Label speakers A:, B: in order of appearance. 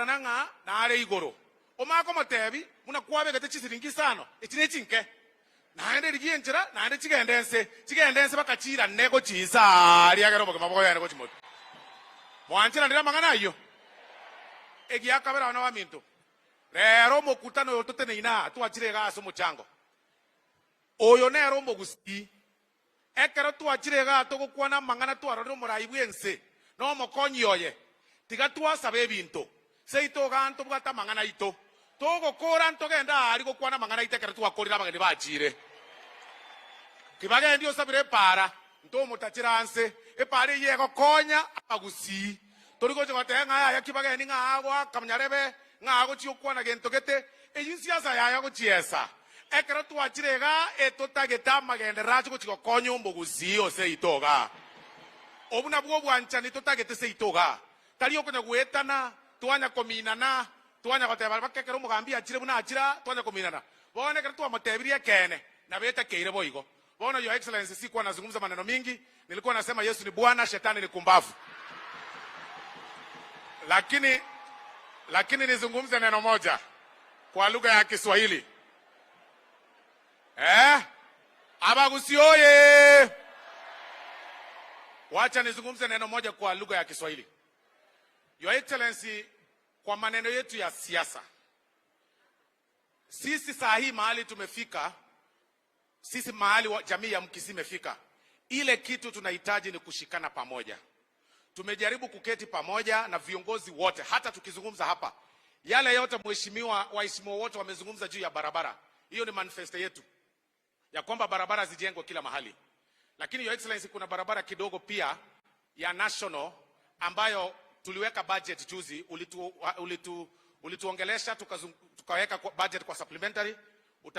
A: Togoancherana ng'a nare igoro. Omanye komotebi, Buna kwabegete chisiringi isano, echi nechinke. Naende rigia enchera, naende chigende ense, chigende ense bakachiirane gochia inse aaria, egere obogima boyane gochia motwe. Mwancheranire amang'ana ayio? Egiakabere abana baminto, rero omokutano oyo toteneine aa, twachire iga ase omochango. Oyo nere omogusii. Ekero twachire igaa togokwana amang'ana twarorire omorai bw'ense na omokonyi oye, tiga twasaba ebinto. Seito igaa ntobwate amang'ana aito. Togokora ntogende aaria gokwana amang'ana aito ekero twakorire abageni bachire. Kibagendi osabire epaara, ntomotachere anse. Epaara eyio egokonya abagusii. Tori gocha goteba ng'a yaya kibagendi ng'a agoaka nyarebe, ng'a agochia gokwana gento gete. Eyio nsiasa yaye agochiesa. Ekero twachire igaa etotagete amagenderero ache gochia gokonya omogusii o seito igaa. Obwo nabwo obwanchani totagete seito igaa. Tari okonya goetana, twanya kominana, twanya goteba mpaka ekero omogambi achire buna achire aa, twanya kominana. Bono ekero twamotebirie ekeene, nabo etakeire boigo. Bono Your Excellency sikuwa nazungumza maneno mingi, nilikuwa nasema Yesu ni Bwana, shetani ni kumbavu. Lakini lakini nizungumze neno moja kwa lugha ya Kiswahili. Eh? Abagusi oye! Wacha nizungumze neno moja kwa lugha ya Kiswahili. Your Excellency, kwa maneno yetu ya siasa, sisi saa hii mahali tumefika, sisi mahali wa jamii ya Mkisii imefika, ile kitu tunahitaji ni kushikana pamoja. Tumejaribu kuketi pamoja na viongozi wote, hata tukizungumza hapa, yale yote mheshimiwa, waheshimiwa wote wamezungumza juu ya barabara. Hiyo ni manifesto yetu ya kwamba barabara zijengwe kila mahali, lakini Your Excellency, kuna barabara kidogo pia ya national ambayo tuliweka budget juzi, ulitu, ulitu, ulituongelesha tukaweka budget kwa supplementary.